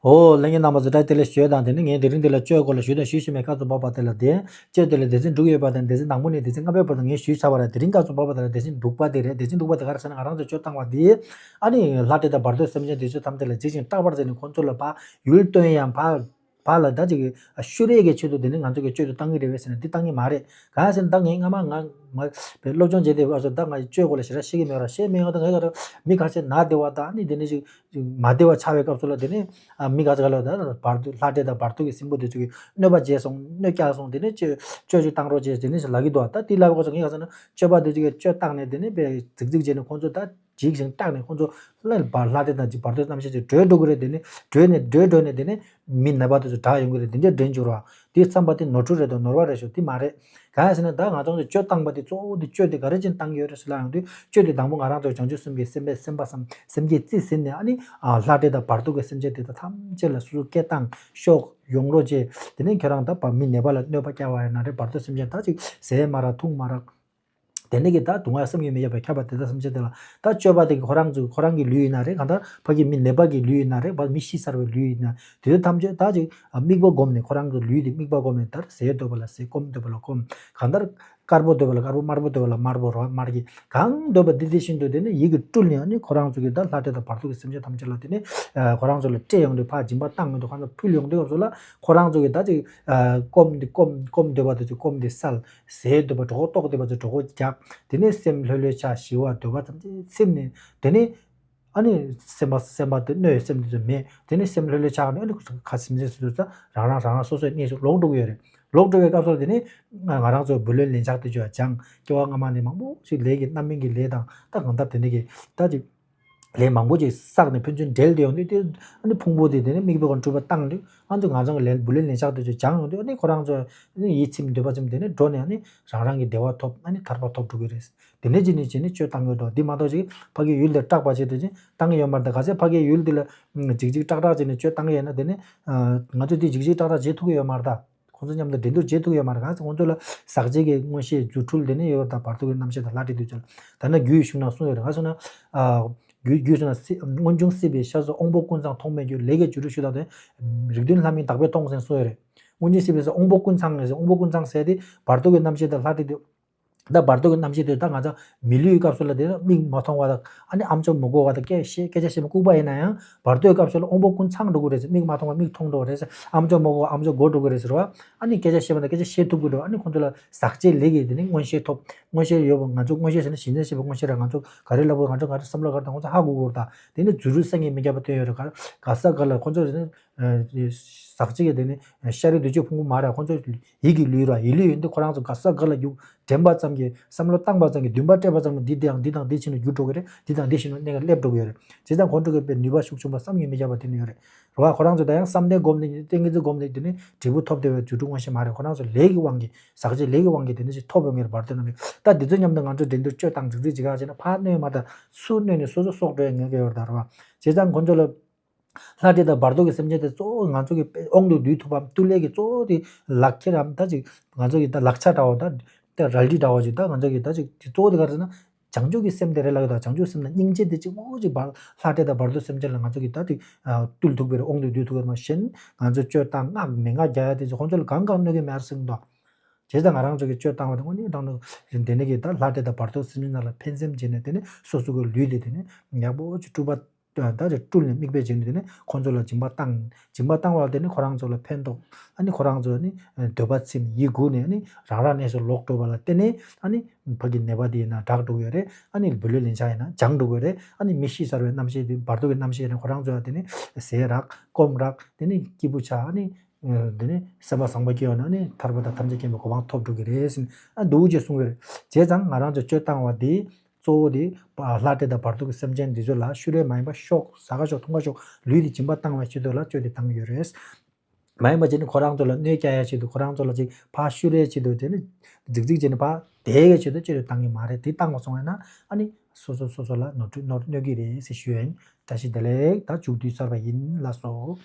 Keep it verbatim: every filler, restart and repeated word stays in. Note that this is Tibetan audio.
ཨོ་ལྷན་རྒྱས་རྣམ་པ་ཚོ་བཀྲ་ཤིས་བདེ་ལེགས་ཞུ་ཡ་དང་། དེ་ནས་ངས་དེ་རིང་འདི་ལ་གཅོད་སྐོར་ལ་ཞུ་དང་ཞུ་ཞུ་མེད་སྐབས་སུ་བབས་པ་དེ་ལ་དེ། གཅོད་དེ་ལ་སྡེ་ཚན་དྲུག་ཡོད་པ་དང་སྡེ་ཚན་དང་པོ་ནས་སྡེ་ཚན་ལྔ་པའི་བར་དུ་ངས་ཞུས་ཚར་བ་རེད། དེ་རིང་སྐབས་སུ་བབས་པ་དེ་ལ་སྡེ་ཚན་དྲུག་པ་དེ་རེད། སྡེ་ཚན་དྲུག་པ་དེ་ག་རེ་ཟེར་ན་ང་རང་ཚོས་གཅོད་བཏང་བ་དེ། ཨ་ནི་ལྷ་འདྲེ་དང་བར་དོའི་སེམས་ཅན་དེ་ཚོ་ཐམས་ཅད་ལ་འཇིགས་ཤིང་སྐྲག་པར་མཛད་ནས་ཁོང་ཚོ་ལ་ཕར་ཡུལ་སྟོན་ཡང་ཕར། བ་ལ་ད་ཅིག་ཤུ་རེ་གི་ཆེད་དུ་དེ་ནི་ང་ཚོ་གི་གཅོད་དུ་བཏང་གི་རེད་བས་ཟེར་ན་འདི་བཏང་གི་མ་རེད། གང་ཟེར་ན་ད་ངས་སྔ་མ་ང་ང་བའི་སློབ་སྦྱོང་བྱས་དེ་བ་སོ་ད་ང་གཅོད་སྐོར་ལ་ཞེ་དྲག་ཤེས་ཀྱི་མེད་ར་ཤེས་མེད་ང་ད་ངས་ག་ར་མི་ཁ་ཤས་ན་བདེ་བ་དང་ནི་དེ་ནི་ཅིག་ཅིག་མ་བདེ་བ་ཆགས་པའི་སྐབས་སུ་ལ་དེ་ནི་ཨ་མི་ཁ་ཤས་ག་ལ་ད་བར་དུ་ལྷ་འདྲེ་དང་བར་དུ་གི་སྲིན་པོ་དེ་ཚོ་གི་གནོད་པ་བྱས་སོང་གནོད་བསྐྱལ་སོང་དེ་ནི་གཅོད་གཅོད་ཅིག་བཏང་རོགས་བྱས་དེ་ནི་ལབ་ཀྱི་འདུག་ད་དེ་ལབ་པའི་སྐབས་སུ་ངས་ག་ཟེར་ན་གཅོད་པ་དེ་ཚོ་གི་གཅོད་བཏང་ནས་དེ་ནི་བའི་རྫིག་རྫིག་བྱས་ནས་ཁོང་ཚོ་ད། འཇིགས་ཤིང་སྐྲག་ནས་ཁོང་ཚོ་ལྷ་ལྷ་འདྲེ་དང་བར་དོའི་རྣམ་ཤེས་ཅིག་བྲོས་འགྲོ་གི་རེད། དེ་ནི་བྲོས་ནས་བྲོས་འགྲོ་ནས་དེ་ནི་མི་ནད་པ་དེ་ཚོ་དྲག་ཡོང་གི་རེད། དེ་འདྲ་དྲན་འགྱུར་བ་དེ་བསམ་པ་དེ་ནོར་འཁྲུལ་རེད་དང་ནོར་བ་རེད་ཤོག་དེ་མ་རེད། གང་ཡིན་ཟེར་ན་ད་ང་ཚོ་ཚོས་གཅོད་བཏང་པ་དེ་གཙོ་བོ་དེ་གཅོད་དེ་ག་རེ་བྱས་ནས་བཏང་གི་ཡོད་རེད་ཟེར་ལབ་ཡོང་དུས་གཅོད་དེ་དང་པོ་ང་རང་ཚོ་བྱང་ཆུབ་སེམས་ཀྱི་སེམས་པའི་སེམས་པ་བསམ་སེམས་བསྐྱེད་རྩིས་ཟིན་ནས་ཨ་ནི་ལྷ་འདྲེ་དང་བར་དོ་གི་སེམས་ཅན་དེ་དག་ཐམས་ཅད་ལ་སོ་སོ་སྐད་བཏང་ཤོག་ཡོང་རོགས་བྱས། དེ་ནས་ཁྱོད་རང་ད་བ་མི་ནད་པ་ལ་གནོད་པ་བསྐྱལ་བ་ཡིན་ན་རེད། བར་དོ་སེམས་ཅན་ད་ཅིག་ཟས་མ་རག་འཐུང་མ་རག་དེ་ནས་ཀྱི་ད་སྡུག་བསྔལ་བསམ་གྱིས་མི་ཁྱབ་པ་ཁྱབ་པ་དེ་དག་སེམས་ཅན་དེ་ལ་ད་གཅོད་པ་དེ་གི་ཁོ་རང་ཚོ་ཁོ་རང་གི་ལུས་ཡིན་ན་རེད། གང་ལྟར་ཕ་གི་མི་ནད་པ་གི་ལུས་ཡིན་ན་རེད། བ་མི་ཤི་ཚར་བའི་ལུས་ཡིན་ན་དེ་ཚོ་ཐམས་ཅད་ད་ཅིག་དམིགས་པ་བསྒོམས་ནས་ཁོ་རང་གི་ལུས་དེ་དམིགས་པ་བསྒོམས་ནས་ད་ཟས་འདོད་པ་ལ་ཟས། སྐོམ་འདོད་པ་ལ་སྐོམ། གང་ལྟར་དཀར་པོ་འདོད་པ་ལ་དཀར་པོ། དམར་པོ་འདོད་པ་ལ་དམར་པོ་རོ་དམར་གྱི་གང་འདོད་པ་འདི་དེ་བཞིན་དུ་དེ་ནི་ཡིད་ཀྱིས་སྤྲུལ་ནས་ཨ་ནི་ཁོ་རང་ཚོ་གི་ད་ལྷ་འདྲེ་དང་བར་དོ་གི་སེམས་ཅན་ཐམས་ཅད་ལ་དེ་ནི་ཁོ་རང་ཚོ་ལ་སྤྲད་ཡོང་དུས་ཕར་སྦྱིན་པ་བཏང་ཡོང་དུས་གང་ལྟར་ཕུལ་ཡོང་དུས་སྐབས་སུ་ལ་ཁོ་རང་ཚོ་གི་ད་ཅིག་སྐོམ་འདི་སྐོམ་སྐོམ་འདོད་པ་དེ་ཚོ་སྐོམ་དེ་བསལ། ཟས་འདོད་པ་གྲོད་ཁོག་ལྟོགས་བསྡད་པ་ཚོ་གྲོད་ཁོག་རྒྱག་དེ་ནས་སེམས་ལྷོད་ལྷོད་ཆགས། ཞི་བ་འདོད་པ་ཙམ་ཅིག་ཚིམ་ནས་དེ་ནས་ཨ་ནི་སེམས་པ་སེམས་པ་དེ་གནོད་སེམས་དེ་ཚོ་མེད། དེ་ནས་སེམས་ལྷོད་ལྷོད་ཆགས་ནས་ཨ་ནི་ཁ་སིམ་སིམ་སིམ་དུ་ས་རང་རང་རང་རང་སོ་སོའི་གནས་སུ་ལོག་འགྲོ་གི་ཡོད་རེད། ལོག་འགྲོ་བའི་སྐབས་སུ་དེ་ནས་ང་ང་རང་ཚོ་བུ་ལོན་ལན་ཆགས་དེ་ཚོ་ཡང་སྦྱངས། སྐྱེ་བ་སྔ་མ་ནས་མང་པོ་ཞིག་ལས་ཀྱི་རྣམ་སྨིན་གྱི་ལས་དང་ད་གང་ལྟར་དེ་འདྲ་གི་ད་ཅིག་ལས་མང་པོ་ཅིག་བསགས་ནས་ཕན་ཚུན་འབྲེལ་ཏེ་ཡོང་དུས་དེ་ཨ་ནི་ཕུང་པོ་དེ་དེ་ནས་དམིགས་པའི་སྒོ་ནས་སྤྲུལ་པ་བཏང་དུས་ཨ་ནི་ང་ཚོ་གི་ལས་བུ་ལོན་ལན་ཆགས་དེ་ཚོ་སྦྱངས་ཡོང་དུས་ཨ་ནི་ཁོ་རང་ཚོ་ཨ་ནི་ཡིད་ཚིམ་འདོད་པ་ཚིམ་དེ་ནས་འགྲོ་ནས་ཨ་ནི་རང་རང་གི་བདེ་བ་ཐོབ། ཨ་ནི་ཐར་པ་ཐོབ་འགྲོ་གི་རེད། དེ་ནས་ཅི་ནས་ཅི་ནས་གཅོད་བཏང་ཡོད་དོ། འདི་མ་གཏོགས་ཅིག་ཕ་གི་ཡུལ་དེར་སྐྲག་པ་བྱེད་དུ་ཅིག་བཏང་གི་ཡོད་མ་རེད། ད་ག་ཚད་ཕ་གི་ཡུལ་འདི་ལ་འཇིགས་འཇིགས་སྐྲག་སྐྲག་བྱས་ནས་གཅོད་བཏང་གི་ཡོད་ན་དེ་ནས་ང་ཚོས་དེ་འཇིགས་འཇིགས་སྐྲག་སྐྲག་བྱེད་ཐུབ་ཀྱི་ཡོད་མ་རེད། ད་ཁོང་ཚོ་མཉམ་དུ་འགྲན་བསྡུར་བྱེད་ཐུབ་ཀྱི་ཡོད་མ་རེད། ག་ཚད་ཁོང་ཚོ་ལ་ཟག་བཅས་ཀྱི་མངོན་ཤེས་རྫུ་འཕྲུལ་དེ་ནས་ཡོད་རེད། ད་བར་དོ་གི་རྣམ་ཤེས་དང་ལྷ་འདྲེ་དུས་ཚོད་ལ་ད་ནི་རྒྱུད་གཞུང་ན་གསུངས་ཡོད་རེད། ག་ཚོད་ན་རྒྱུད་རྒྱུད་གཞུང་ན་སྲིད་སྔོན་བྱུང་སྲིད་པའི་ཤ་ཟ་དབང་པོ་ཀུན་ཚང་ཐོགས་མེད་རྒྱུད། ལས་ཀྱི་རྒྱུ་འབྲས་ཞུ་དག་དེ་རིགས་མཐུན་ལྷ་མིན་དག་པས་སྟོང་ཟེར་གསུངས་ཡོད་རེད། སྔོན་བྱུང་སྲིད་པའི་ས་དབང་པོ་ཀུན་ཚང་ངེས་ཟེར། དབང་པོ་ཀུན་ཚང་ཟེར་དེ་བར་དོ་གི་རྣམ་ཤེས་དང་ལྷ་འདྲེ་དེ། ད་བར་དོ་གི་རྣམ་ཤེས་དེ་ད་ང་ཚོ་མི་ལུས་སྐབས་སུ་ལ་དེ་ནི་མིག་མ་མཐོང་བ་དང་ཨ་ནི་ཨམ་ཅོག་མི་གོ་བ་དང་སྐད་བཤད་སྐད་ཆ་བཤད་མི་ལྐུགས་པ་ཡིན་ན་ཡང་བར་དོའི་སྐབས་སུ་ལ་དབང་པོ་ཀུན་ཚང་འགྲོ་གི་རེད་ཟེར། མིག་མ་མཐོང་བ་མིག་མཐོང་འགྲོ་གི་རེད་ཟེར། ཨམ་ཅོག་མི་གོ་བ་ཨམ་ཅོག་གོ་འགྲོ་གི་རེད་ཟེར་བ། ཨ་ནི་སྐད་ཆ་བཤད་པ་དང་སྐད་ཆ་བཤད་ཐུབ་ཀྱི་འགྲོ། ཨ་ནི་ཁོང་ཚོ་ལ་ཟག་བཅས་ལས་ཀྱི་དེ་ནི་མངོན་ཤེས་ཐོབ། མངོན་ཤེས་ཡོད་པ་ང་ཚོ་མངོན་ཤེས་ཟེར་ན་གཞི་འཛིན་ཤེས་པ་མངོན་ཤེས་ར། ང་ཚོ་ག་རེ་ལབ་དགོས་ང་ཚོ་ག་རེ་བསམ་བློ་ག་རེ་དང་ཁོང་ཚོ་ཧ་གོ་གི་རེད། ད་དེ་ནི་རྫུ་འཕྲུལ་བསམ་གྱིས་མི་ཁྱབ་པ་སྟོན་ཡོད་རེད། ག་ག་ས་ག་ལ་ཁོང་ཚོ་དེ་ནི་ཟག་བཅས་ཀྱི་དེ་ནི་ཤ་རུས་གདོས་བཅས་ཕུང་པོ་མ་རེད། ཁོང་ཚོ་ཡིད་ཀྱི་ལུས་ར། ཡིད་ལུས་ཡིན་དུས་ཁོ་རང་ཚོ་ག་ས་ག་ལ་རྒྱུག་དྲན་པ་ཙམ་གྱིས་བསམ་བློ་བཏང་པ་ཙམ་གྱིས་འདུན་པ་སྤྲད་པ་ཙམ་གྱིས་འདི་དེའང་འདི་དང་འདི་ཕྱིན་ནས་འགྱུར་འགྲོ་གི་རེད། འདི་དང་འདི་ཕྱིན་ནས་གནས་ཀ་སླེབས་འགྲོ་གི་ཡོད་རེད། བྱས་ཙང་ཁོང་ཚོ་གི་དཔེ་ནུས་པ་ཤུགས་ཆེན་པོ་བསམ་གྱིས་མི་ཁྱབ་པ་དེ་ནི་ཡོད་རེད། རེད་བ། ཁོ་རང་ཚོ་ད་ཡང་བསམ་གཏན་སྒོམ་ནས་ཏིང་ངེ་འཛིན་སྒོམ་ནས་དེ་ནི་འབྲས་བུ་ཐོབ་བསྡད་པའི་རྫུ་འཕྲུལ་མངོན་ཤེས་མ་རེད། ཁོ་རང་ཚོ་ལས་ཀྱི་དབང་གིས་ཟག་བཅས་ལས་ཀྱི་དབང་གིས་དེ་ནི་ཅིག་ཐོབ་ཡོང་གི་རེད། བར་དོ་རྣམས་ཀྱིས་ད་འདི་ཚོ་མཉམ་དུ་ང་ཚོས་འགྲན་བསྡུར་གཅོད་བཏང་རྫིག་རྫིག་ཅིག་ག་བྱས་ན་ཕར་གནོད་མ་ད་ཚུར་གནོད་ནས་སོ་སོ་སྲོག་འགྲོ་ཡ་ངེས་ཀྱི་ཡོད་རེད་ད། རེད་བ། བྱས་ཙང་ཁོ་ཚོ་ལ། ལྷ་འདྲེ་དང་བར་དོ་གི་སེམས་ཅན་དེ་གཙོ་བོ་ང་ཚོ་གི་དབང་དུ་བསྡུ་ཐུབ་པའམ་བཏུལ་ལས་ཀྱི་གཙོ་བོ་དེ་ལག་ཁྱེར་རམ་ད་ཅིག་ང་ཚོ་གི་ད་ལག་ཆ་འདྲ་བོ་ད་ད་རལ་གྲི་འདྲ་བོ་ཅིག་ད་ང་ཚོ་གི་ད་ཅིག་དེ་གཙོ་བོ་དེ་ག་རེ་ཟེར་ན་བྱང་ཆུབ་ཀྱི་སེམས་དེ་རེད་ལབ་ཡོད་ད། བྱང་ཆུབ་སེམས་ལ་སྙིང་རྗེ་དེ་གཅིག་པོ་ཅིག་བར་ལྷ་འདྲེ་དང་བར་དོ་སེམས་ཅན་ལ་ང་ཚོ་གི་ད་ཅིག་བཏུལ་ཐུབ་པའི་དབང་དུ་བསྡུ་ཐུབ་པའི་མ་གཞན་ང་ཚོ་གཅོད་དང་སྔགས་མན་ངག་རྒྱག་ཡ་དེ་ཚོ་ཁོང་ཚོ་ལ་གང་གང་གནོད་ཀྱི་མེད་ཟེར་གྱི་འདུག་བྱས་ཙང་ང་རང་ཚོ་གི་གཅོད་བཏང་བ་དེ་དངོས་གནས་དྲང་གནས་དེ་ནས་གི་ད་ལྷ་འདྲེ་དང་བར་དོ་སེམས་ཅན་ལ་ཕན་སེམས་བྱས་ནས་དེ་ནས་སོ་སོ་གི་ལུས་དེ་དེ་ནས་ཡག་པོ་ཅིག་སྤྲུལ་པ། ད་དེ་སྤྲུལ་ནས་དམིགས་པའི་རྗེས་ནས་དེ་ནས་ཁོང་ཚོ་ལ་སྦྱིན་པ་བཏང་། སྦྱིན་པ་བཏང་བ་ལ་བརྟེན་ནས་ཁོ་རང་ཚོ་ལ་ཕན་ཐོགས། ཨ་ནི་ཁོ་རང་ཚོ་ནི་འདོད་པ་ཚིམ་ཡིད་འགུག་ནས་ཨ་ནི་རང་རང་གནས་སུ་ལོག་འགྲོ་བ་ལ་བརྟེན་ནས་ཨ་ནི་ཕ་གི་ནད་པ་དེ་ཡིན་ན་དྲག་འགྲོ་གི་ཡོད་རེད། ཨ་ནི་བུ་ལོན་ལེན་ཆགས་ཡིན་ན་སྦྱངས་འགྲོ་གི་ཡོད་རེད། ཨ་ནི་མི་ཤི་ཚར་བའི་རྣམ་ཤེས་དེ་བར་དོ་གི་རྣམ་ཤེས་ནི་ཁོ་རང་ཚོ་ལ་དེ་ནི་ཟས་རག་སྐོམ་རག་དེ་ནི་སྐྱིད་པོ་ཆགས། ཨ་ནི་དེ་ནི་སེམས་པ་བཟང་པོ་སྐྱེ་བ་ན་ཨ་ནི་ཐར་པ་དང་ཐམས་ཅད་མཁྱེན་པའི་གོ་འཕང་ཐོབ་འགྲོ་གི་རེད་ཟེར་ཨ་འདུག་ཅེས་གསུངས་ཡོད་རེད། བྱས་ཙང་ང་རང་ཚོ་གཅོད་བཏང་བ་དེ། གཙོ་བོ་དེ་ལྷ་འདྲེ་དང་བར་དོ་གི་སེམས་ཅན་འདི་ཚོ་ལ་ཤུ་རེ་མ་ཡིན་པ་ཤོག་ཟ་ག་ཤོག་འཐུང་ག་ཤོག་ལུས་དེ་སྦྱིན་པ་བཏང་བའི་ཆེད་དུ་ལ་གཅོད་དེ་བཏང་གི་ཡོད་རེད། མ་ཡིན་པ་བྱས་ནས་ཁོ་རང་ཚོ་ལ་གནོད་སྐྱེལ་ཡ་ཆེད་དུ་ཁོ་རང་ཚོ་ལ་ཅིག་ཕར་ཤུ་རེ་ཆེད་དུ་དེ་ནི་རྫིག་རྫིག་བྱས་ནས་ཕར་དེ་གའི་ཆེད་དུ་གཅོད་དེ་བཏང་གི་མ་རེད། དེ་བཏང་བ་སོང་བས་ན་ཨ་ནི་སོ་སོ་སོ་སོ་ལ་ནོར་འཁྲུལ་ནོར་གནོད་ཀྱི་རེད་ཟེར་ཞུ་ཡ་ཡིན། བཀྲ་ཤིས་བདེ་ལེགས། ད་མཇུག་བསྡུས་ཚར་བ་ཡིན། ལགས་སོ།